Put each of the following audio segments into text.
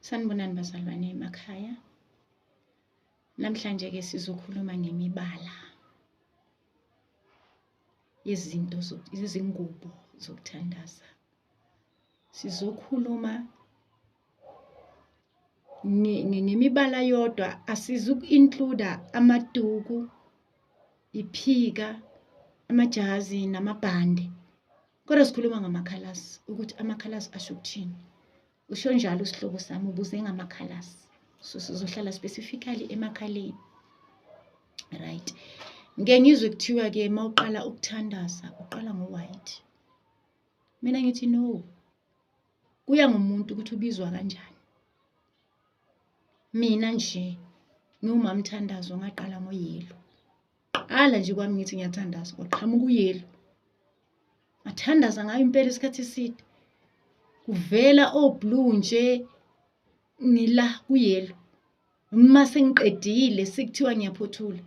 Sanibonani bazalwane emakhaya. Namhlanje ke sizokhuluma ngemibala yezinto izingubo zokuthandaza. Sizokhuluma ngemibala yodwa, asizuku-include-a amaduku, iphika, amajazi namabhande. Kodwa sikhuluma ngama-colours, ukuthi ama-colours asho ukuthini. Usho njalo sihlobo sami, ubuze ngama-colours. So sizohlala specifically emakhaleni. Right. Ngike ngizwe kuthiwa-ke uma uqala ukuthandaza uqala ngo-white. Mina ngithi no. Kuya ngomuntu ukuthi ubizwa kanjani. Mina nje ngiwumamthandazo ngaqala ngo-yellow. Qala nje kwami ngithi ngiyathandaza kwaqhamuka u-yellow. Ngathandaza ngayo impela isikhathi eside. Kuvela o-blue nje ngila ku-yellow. Uma sengiqedile sekuthiwa ngiyaphothula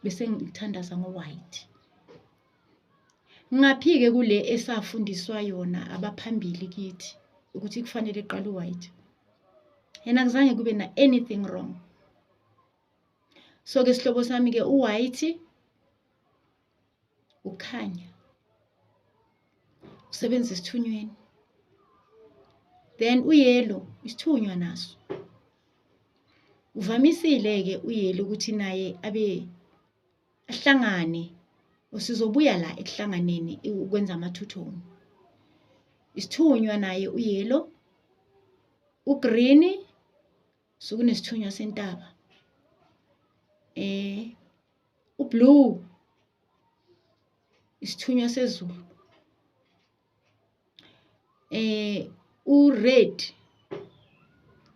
bese ngithandaza ngo-white. Ngaphi-ke kule esafundiswa yona abaphambili kithi ukuthi kufanele kuqale u-white. Yena akuzange kube na anything wrong. So-ke sihlobo sami-ke u-white ukukhanya, usebenza esithunyweni. Then u-yellow isithunywa naso. Uvamisile-ke u-yellow ukuthi naye abe ahlangane, sizobuya la ekuhlanganeni ukwenza ama-two-tone. Isithunywa naye u-yellow, u-green sokunesithunywa sentaba. U-blue isithunywa sezulu. U-red,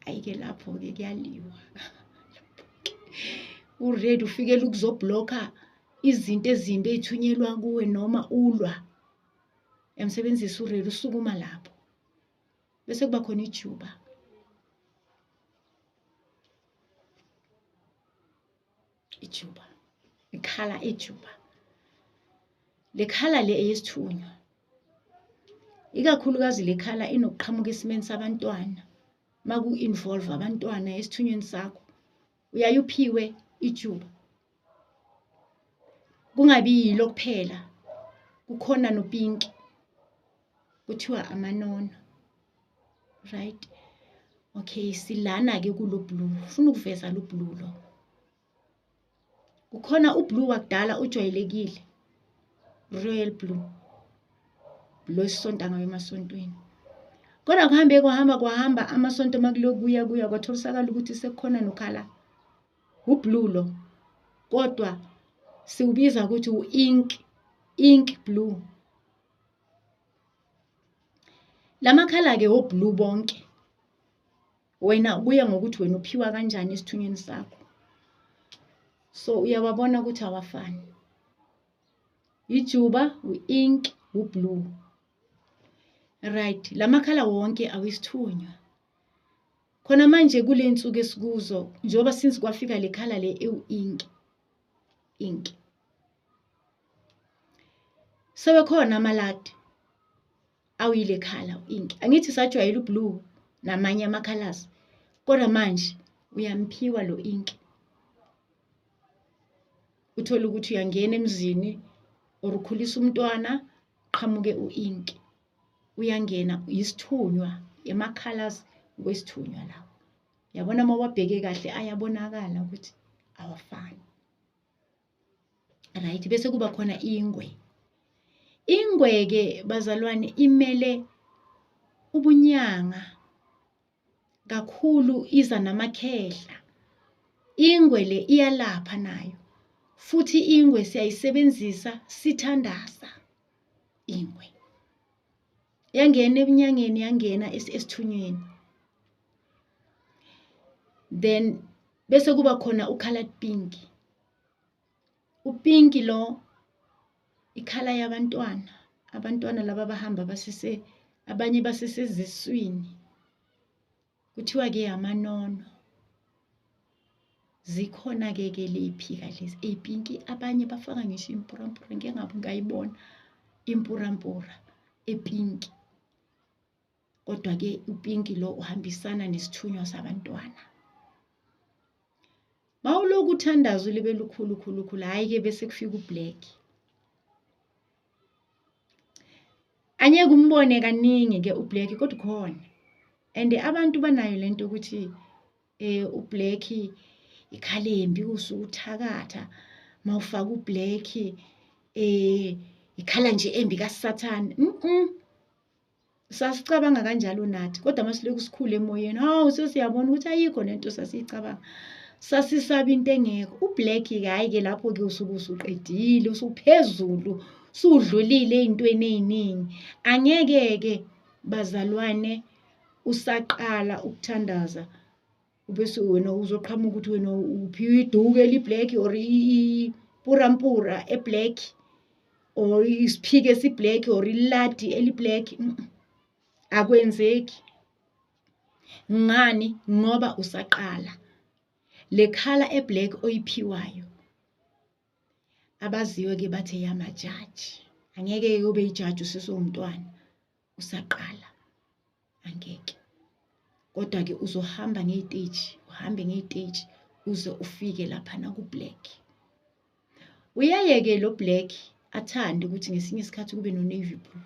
hhayi-ke lapho-ke kuyaliwa. U-red ufikela ukuzobhlokha izinto ezimbi ey'thunyelwa kuwe noma ulwa. Uyamsebenzisa u-red, usukuma lapho. Bese kuba khona ijuba. Ijuba, ikhala ijuba. Le khala le eyesithunywa. Ikakhulukazi le khala inokuqhamuka esimeni sabantwana. Uma ku-involve abantwana esithunyweni sakho, uyaye uphiwe ijuba. Kungabi yilo kuphela, kukhona nopinki, kuthiwa amanono. Right? Okay, silana-ke kulo blue. Ufuna ukuveza lo blue lo. Kukhona u-blue wakudala ojwayelekile, royal blue, lo esisonta ngawo emasontweni. Kodwa kuhambe kwahamba kwahamba amasonto makulokhu kuya kuya kwatholisakala ukuthi sekukhona nokhala u-blue lo, kodwa siwubiza ukuthi u-ink, ink blue. Lamakhala-ke o-blue bonke. Wena kuya ngokuthi wena uphiwa kanjani esithunyweni sakho. So uyawabona ukuthi awafani. Ijuba, u-ink, u-blue. Right, lamakhala wonke awisithunywa. Khona manje kule nsuku esikuzo, njengoba since kwafika le khala le ewu-ink, ink. Sebekhona amaladi awuyile khala u-ink. Angithi sajwayele u-blue namanye ama-colours, kodwa manje uyamphiwa lo ink. Uthole ukuthi uyangena emzini or ukhulisa umntwana, qhamuke u-ink. Uyangena, isithunywa, ama-colours wesithunywa lawo. Yabona uma uwabheke kahle ayabonakala ukuthi awafani. Right, bese kuba khona ingwe. Ingwe-ke bazalwane imele ubunyanga kakhulu, iza namakhehla. Ingwe le iyalapha nayo, futhi ingwe siyayisebenzisa sithandaza ingwe. Yangena ebunyangeni, yangena esithunyweni. Then bese kuba khona u-coloured pink. Upinki lo ikhala yabantwana, abantwana laba abahamba basese, abanye baseseziswini. Kuthiwa-ke amanono. Zikhona-ke ke leyiphika lezi ey'pinki, abanye bafaka ngisho impurampura, ngike ngayibona impurampura epinki. Kodwa-ke upinki lo uhambisana nesithunywa sabantwana. Mawulokhu uthandaza ulibele ukhulu khulu khulu, hhayi-ke bese kufika u-black. Angeke umbone kaningi-ke u-black kodwa ukhona. And abantu banayo lento yokuthi u-black ikhala embi usuke uthakatha, mawufaka u-black ikhala nje embi kaSathane . Sasicabanga kanjalo nathi kodwa masilokhu sikhula emoyeni, hawu sesiyabona ukuthi ayikho lento sasiyicabanga. Sasisaba into engekho. U-black-ke hhayi-ke lapho-ke usuke usuqedile, usuphezulu, usudlulile ey'ntweni ey'ningi. Angeke-ke bazalwane usaqala ukuthandaza ubese wena uzoqhamuka ukuthi wena uphiwe iduku eli-black or ipurampura e-black or isiphika esi-black or iladi eli-black. Akwenzeki. Ngani? Ngoba usaqala. Le colour e-black oyiphiwayo, abaziyo-ke bathi eyamajaji. Angeke-ke ube yijaji usesewumntwana, usaqala. Angeke. Kodwa-ke uzohamba ngey'teji, uhambe ngey'teji uze ufike laphana ku-black. Uyaye-ke lo black athande ukuthi ngesinye isikhathi kube no-navy blue.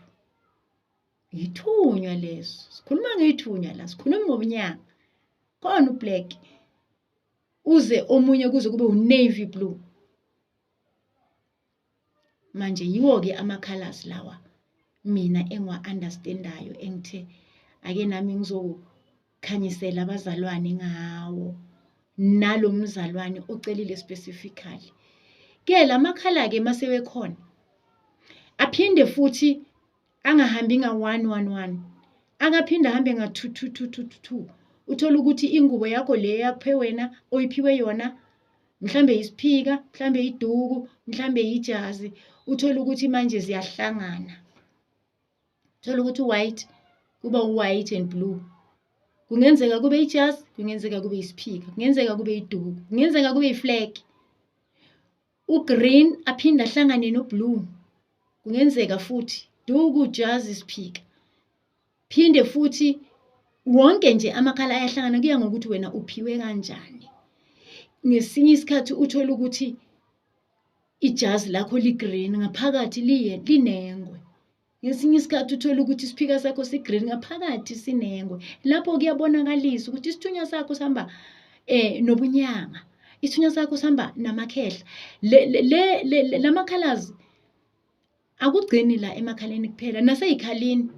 Yithunywa leso. Sikhuluma ngey'thunywa la, sikhuluma ngobunyanga. Khona u-black. Uze omunye kuze kube u-navy blue. Manje yiwo-ke ama-colours lawa mina engiwa-understand-ayo engithe ake nami ngizokhanyisela abazalwane ngawo. Nalo mzalwane ocelile specifically. Ke la makhala-ke mase wekhona aphinde futhi angahambi nga-one one one, angaphinde ahambe nga-two two two two two. Uthole ukuthi ingubo yakho le yakuphe wena oyiphiwe yona mhlambe isiphika, mhlambe iduku, mhlambe ijazi, uthole ukuthi manje ziyahlangana. Uthole ukuthi u-white kuba u-white and blue. Kungenzeka kube ijazi, kungenzeka kube isiphika, kungenzeka kube iduku, kungenzeka kube i-flag. U-green aphinde ahlangane no-blue. Kungenzeka futhi duku, jazi, siphika. Phinde futhi wonke nje amakhala ayahlangana, kuya ngokuthi wena uphiwe kanjani. Ngesinye isikhathi uthole ukuthi ijazi lakho li-green ngaphakathi linengwe. Ngesinye isikhathi uthole ukuthi isiphika sakho si-green ngaphakathi sinengwe. Lapho kuyabonakalisa ukuthi isithunywa sakho sihamba nobunyanga. Isithunywa sakho sihamba namakhehla. Lama-colours akugcini la emakhaleni kuphela, nasey'khalini.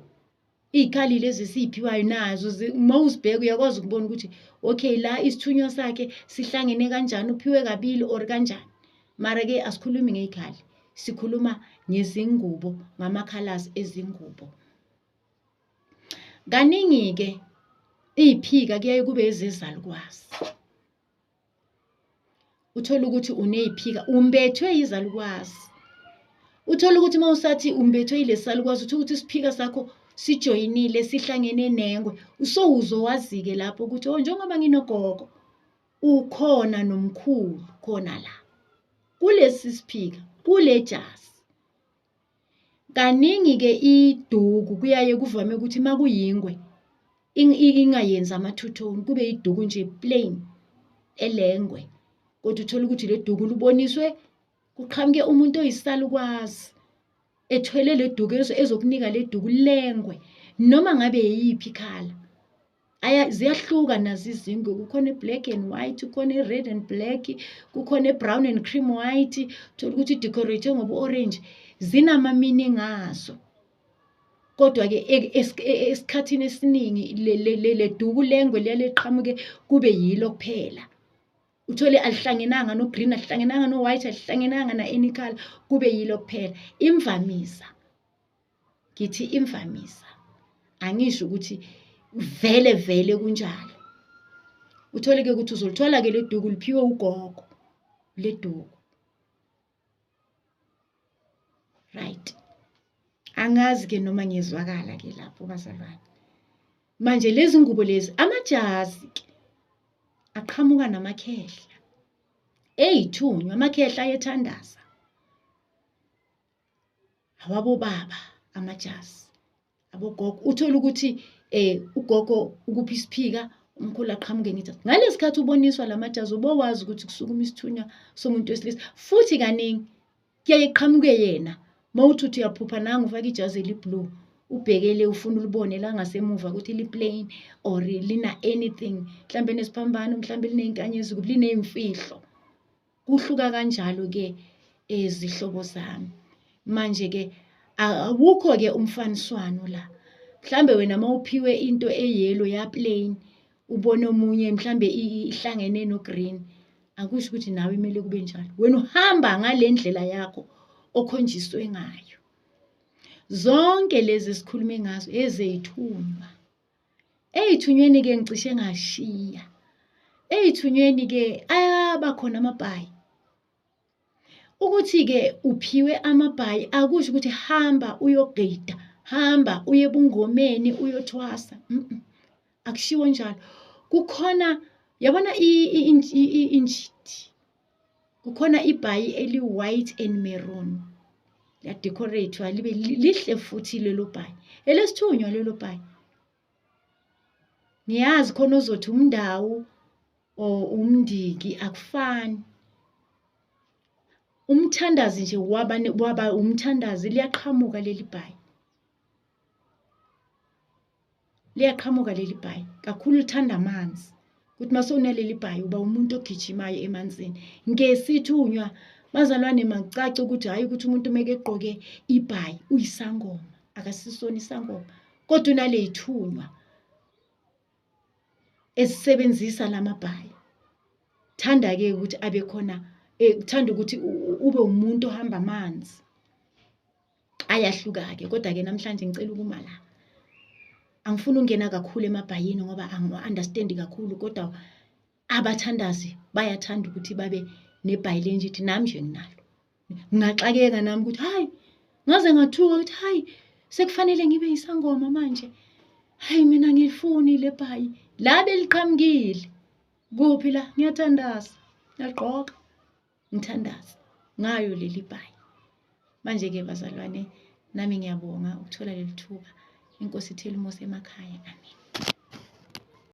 Iy'khali lezi esiy'phiwayo nazo uma uzibheka uyakwazi ukubona ukuthi okay la isithunywa sakhe sihlangene kanjani, uphiwe kabili or kanjani. Mara-ke asikhulumi ngey'khali, sikhuluma ngezingubo, ngama-colours ezingubo. Kaningi-ke iy'phika kuyaye kube ezezalukwazi. Uthole ukuthi uney'phika, umbethwe yizalukwazi. Uthole ukuthi uma usathi umbethwe yilesi salukwazi, uthole ukuthi isiphika sakho sijoyinile, sihlangene nengwe. Usowuzowazi-ke lapho ukuthi oh njengoba nginogogo, ukhona nomkhulu khona la kulesi siphika, kule jazi. Kaningi-ke iduku kuyaye kuvame ukuthi uma kuyingwe ingayenzi ama-two tone, kube iduku nje plain elengwe. Kodwa uthole ukuthi le duku liboniswe kuqhamuke umuntu oyisalukwazi ethwele le duku ezokunika le duku lengwe noma ngabe yiyiphi ikhala. Ziyahluka nazo izingwe, kukhona i-black and white, kukhona i-red and black, kukhona i-brown and cream white, uthole ukuthi i-decorate ngobu-orange, zinama-meaning azo. Kodwa-ke esikhathini esiningi le duku lengwe liyaye liqhamuke kube yilo kuphela. Uthole alihlangenanga no-green, alihlangenanga no-white, alihlangenanga na-any colour, kube yilo kuphela. Imvamisa, ngithi imvamisa, angisho ukuthi vele vele kunjalo. Uthole-ke ukuthi uzolithola-ke le duku liphiwe ugogo, le duku. Right. Angazi-ke noma ngiyezwakala-ke lapho bazalwane. Manje lezi ngubo lezi, amajazi-ke aqhamuka namakhehla. Ey'thunywa, amakhehla ayethandaza. Awabobaba amajazi, abogogo. Uthole ukuthi Ugogo ukuphi isiphika, umkhulu aqhamuke ngejazi. Ngalesi khathi uboniswa la majazi ubowazi ukuthi kusukuma isithunywa somuntu wesilisa, futhi kaningi kuyaye kuqhamuke yena. Mawuthi uthi uyaphupha nangu ufake ijazi eli-blue, ubhekele ufuna ulibone la ngasemuva ukuthi li-plain or lina anything, mhlambe nesiphambano, mhlambe liney'nkanyezi kuphi, liney'mfihlo. Kuhluka kanjalo-ke zihlobo zami. Manje-ke awukho-ke umfaniswano la. Mhlambe wena mawuphiwe into e-yellow ya-plain, ubone omunye mhlambe ihlangene no-green, akusho ukuthi nawe kumele kube njalo. Wena uhamba ngale ndlela yakho okhonjiswe ngayo. Zonke lezi esikhulume ngazo ezeyithunywa. Ey'thunyweni-ke ngicishe ngashiya. Ey'thunyweni-ke ayaba khona amabhayi. Ukuthi-ke uphiwe amabhayi akusho ukuthi hamba uyogida, hamba uye ebungomeni uyothwasa, akushiwo njalo. Kukhona, yabona injidi, kukhona ibhayi eli-white and maroon, liya-decorate-wa libe lihle futhi lelo bhayi, elesithunywa lelo bhayi. Ngiyazi khona ozothi umndawu or umndiki akufani. Umthandazi nje waba waba umthandazi liyaqhamuka leli bhayi. Liyaqhamuka leli bhayi kakhulu lithanda amanzi. Kuthi mase unaleli bhayi uba umuntu ogijimayo emanzini. Ngesithunywa bazalwane makucace ukuthi hhayi ukuthi umuntu uma egqoke ibhayi uyisangoma, akasisona isangoma kodwa unaley'thunywa esisebenzisa lamabhayi. Thanda-ke ukuthi abe khona, thanda ukuthi ube umuntu ohamba amanzi. Ayahluka-ke kodwa-ke namhlanje ngicela ukuma la. Angifuni ukungena kakhulu emabhayini ngoba angiwa-understand-i kakhulu kodwa abathandazi bayathanda ukuthi babe nebhayi lenjithi, nami nje nginalo. Ngingaxakeka nami ukuthi hhayi, ngaze ngathuka ukuthi hhayi sekufanele ngibe isangoma manje. Hhayi mina angilifuni le bhayi, la beliqhamukile. Kuphi la? Ngiyathandaza, ngiyagqoka. Ngithandaza ngayo leli bhayi. Manje-ke bazalwane, nami ngiyabonga ukuthola leli thuba. Inkosi ithele umusa emakhaya. Amen.